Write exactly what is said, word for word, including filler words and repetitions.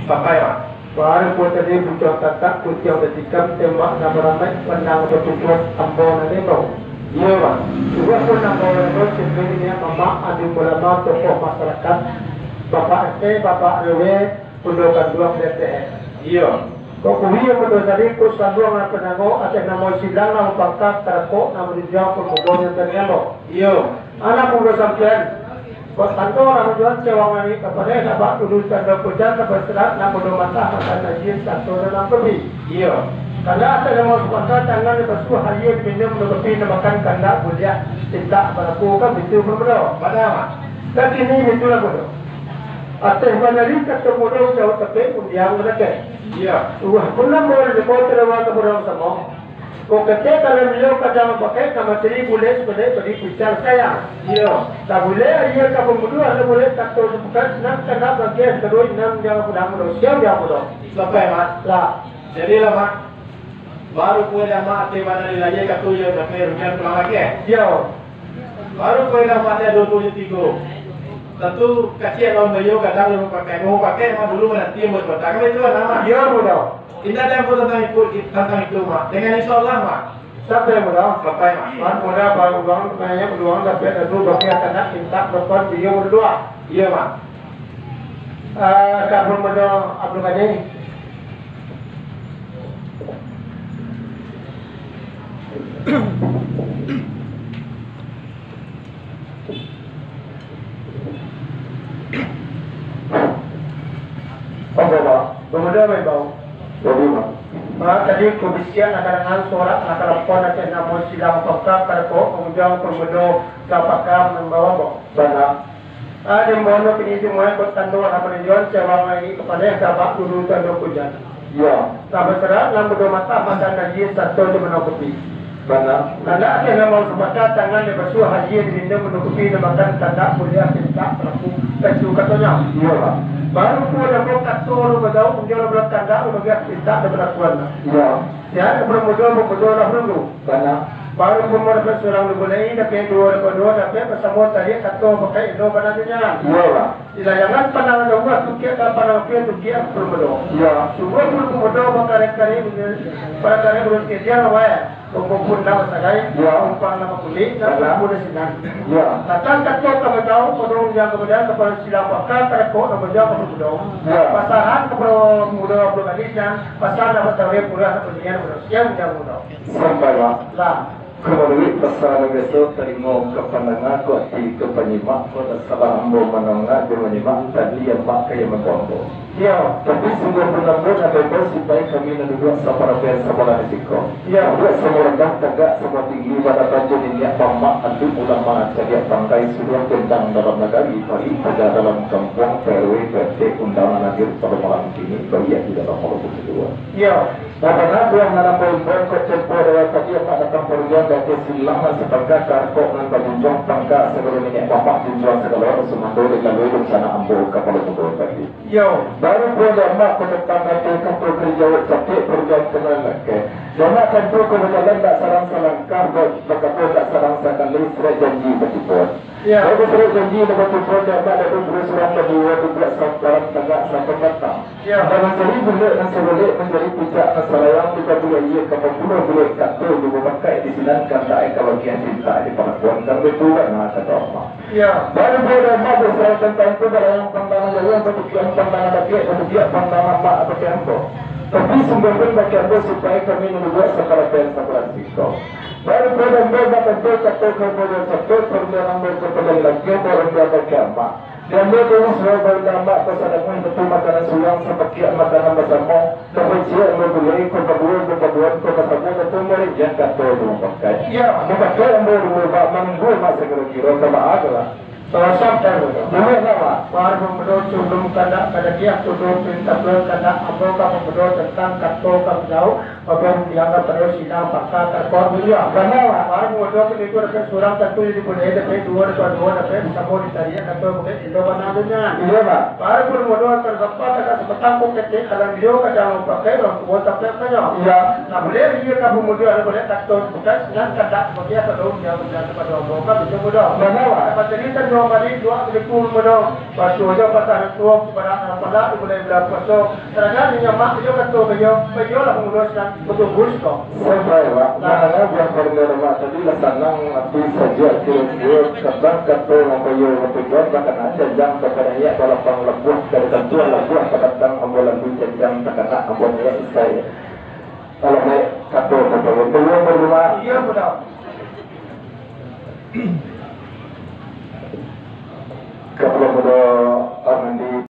Sampai, Mak. Baru pun tadi bucau tatak, kutiang batikam, tembak nan baramaik, pandang batujuah, ambo nan imbau. Iyo, Mak. Sudah pun ambo nan imbau, sipin niat mamak, alim ulama, tokoh masyarakat, Bapak R T, Bapak R W, Pulo Kanduang, D T R. Iyo. Kok kuwi yang betul tadi, kok sanduang nan panango, ateh namo silang, namo pangka, tarakok, namo dijang, pemudo yang tadi ambo. Iyo. Anak mudo sampian, kok tando lah manjual cewang nani kapado sabab dulu tando pujan tapaserat nak mudo matah makan najis satu dalam kopi. Iyo. Kandak asa namo sapangka tangan dibasuah aia diminum di kopi namakan kandak buliah tintak balaku kan bitu pun mudo. Bana, Mak. Kan kini bitu lah mudo. Ateh banari kato mudo jauh tapi undiang manakeh. Iyo. Suah pun namo di limo tadawa ka mudo samo. Kok ketek dalam iyo kadang bakai ka materi bulek sebenai badi pucang sayang. Iyo. Ka bulek aia ka pamuduah, ka bulek kato sabukan senang, kandak bagian kadoi nan jangan pulang mudo, siang jangan mudo. Sampai, Mak. Lah. Jadilah, Mak. Baru pun dah, Mak, ati mana dilayia kato iyo sampai rumian pulang lagi, eh? Iyo. Baru pun dah, Mak, dia dua puluh tiga. Tentu kasihan lawan beliau, kadang lalu pakai, mau pakai, Mak, dulu menanti, mau sebentar. Kan itu, Mak? Iyo, mudo. Indak ado apo tantang itu, tantang itu, Mak. Dengan insya Allah, Mak. Sampai mudo? Sampai, Mak. Mak, mudo, baru uang, banyak uang, tapi ado dua belas anak minta dokon dia berdua. Iya, Mak. Eh, kabun mudo Abdul Ghani. Ambo, Pak. Pemuda baik bau. Jadi, Pak. Pak, tadi ku bisiak nak kadangan sorak, nak karapon, nak cek namo silang pangka, karako, pemuda, pemuda, kapaka, membawa, Pak. Bana. Ah, di mono kini di moyang kok tando, nak panunjuan, sewang ini kepada yang sabak dulu tando kujan. Yo. Lah basarak nan baduo matah makan aia sato jo manukupi. Bana. Kandak ati nan mau sapakat, tangan dibasuah aia diminum manukupi nan makan kandak buliah pintak balaku, itu katonyo. Iyo, Pak. Baru pun ambo kato lo bajauah, undiang lo kandak lo bagiah pintak nan balakuan. Iyo. Siap, pemudo, pemudo lah dulu. Bana. Baru pun dapek surang dibulai, dapek duo, dapek duo, dapek basamo tadi kato pakai indo bana nyo. Iyo, Pak. Ilah jangan pandang jauah, tukiak ka pandang api, tukiak pun bodoh. Ya. Sungguah pun bodoh, bakarek-karek, bakarek urus kejang, weh. Bumbu pun dah basagai, ya. Umpang nama kulik, dah. Bana. Sumpu dah sinan. Ya. Datang kato ka bajau, kodong jang ka bajau, kapalo silang pangka, karakok ka bajau, ka bodoh. Ya. Pasaran ka bodoh, bodoh, bodoh gadis, jan. Pasal dah batawai, purah, dah banian, bodoh. Siang, jang, bodoh. Sampai, Pak. Lah. Ka manuruik pasaran biaso, talingo ka pandanga, ko ati ka panyimak, ko tasalah ambo mandanga jo manyimak, tadi amak ka iyo mambuambo. Iyo. Tapi sungguah pun ambo nan bebas, sipaik kami nan duduak saparapean sabalah di siko. Iyo. Duduak samo randah, tagak samo tinggi, bada banjo niniak mamak, alim ulama, cadiak pandai, suruah gendang dalam nagari, parik paja dalam kampuang, P R W, P R T, undangan hadir pado malam kini, baiak di dalam malam kedua. Iyo. Bapanabuah nan ambo imbau ka tempo dewek tadi, amak datang parujuan, dake silang nan sapangka, karakok nan bajunjuang, pangka sagalo niniak mamak, junjuang sagalo sumando, dilalui rencana ambo kapalo mudo tadi. Yo. Baru pun amak ka datang, dake kato ka dijawek, capek parujuan ka nan lakeh. Dek amak tantu ka bajalan, dak sarang salangkah, ba-, bakato dak sarang sakali, surek janji batibo. Yo. Baru surek janji nan batibo, dek amak dadu, baru surang baduo, dibuek samparan tagak sampai patang. Yo. Nan manjadi bulek nan sabalek, manjadi pucak nan salayang, dibagi aia ka pambuluah bulek kato, dibabangkai di sinan kandak, ka bagian pintak dipalakuan, kan baitu bana kato amak. Yo. Baru pun dek amak basarah tantang tu, balayang pandangan jauah, batukiak pandangan dakek, batukiak pandangan amak bakeh ambo. Tapi sungguah pun bakeh ambo, sipaik kami nan duduak saparapean sabalah siko. Baru pun dek ambo batantu kato ka ambo nan sapek, parujuan ambo ka pajalan lagi, baru ambo bakeh amak. Di ambo tu surang baru amak, pasan amuah batu makanan surang, sapakiak makanan basamo, ka panciak ambo gulai, ko baduo, ko baduo, ko basamo, ko pamarijan kato tu mapakai. Yo. Mapakai ambo dulu, Pak, manunggu amak sagalo kiro, ka baa tu lah. Sampai tu. Buliah lah, Pak. Baru pun bedo, culun kandak ka dadiah, culun pintak kandak, ambo ka pambedo tantang kato ka bajauah, Abang dianggap ado silang pangka, karakok, buliah. Bana, Pak. Baru modal tu, itu dapek surang, tantu jadi buliah, dapek duo, dapek duo, dapek samo ditariak, kato bukan indo bana tu nyo. Iyo, Pak. Baru pun modal tasampa, tagak sapatang, kok ketek, dalam iyo, kadang mapakai, urang tuo, tapi apo nyo. Iyo. Nah, buliah, iyo, ka pamodal, buliah, kato, bukan, sinan, kandak, buliah, ka daun, jangan, jangan, kapado ambo, kan, itu modal. Bana, Pak. Dapat jadi, kan, Mari dua ribu mudo, pasu jo patah tuo, pada anak pala di bulan bulan puaso. Sarangan inyo mak jo kato baiyo, baiyolah manguruskan, batunggu siko. Sampai, Wak. Nah, buah parlo lemak tadi lah sanang ati sajo kiro-kiro, kadang kato mambayo batujuan, bahkan aja jam kepada niat balapang labuah dari tentuan labuah kadatang ambo lambi janjang takanak ambo niat isai. Kalau baik, kato mambayo peluang berlima. Iya, benar.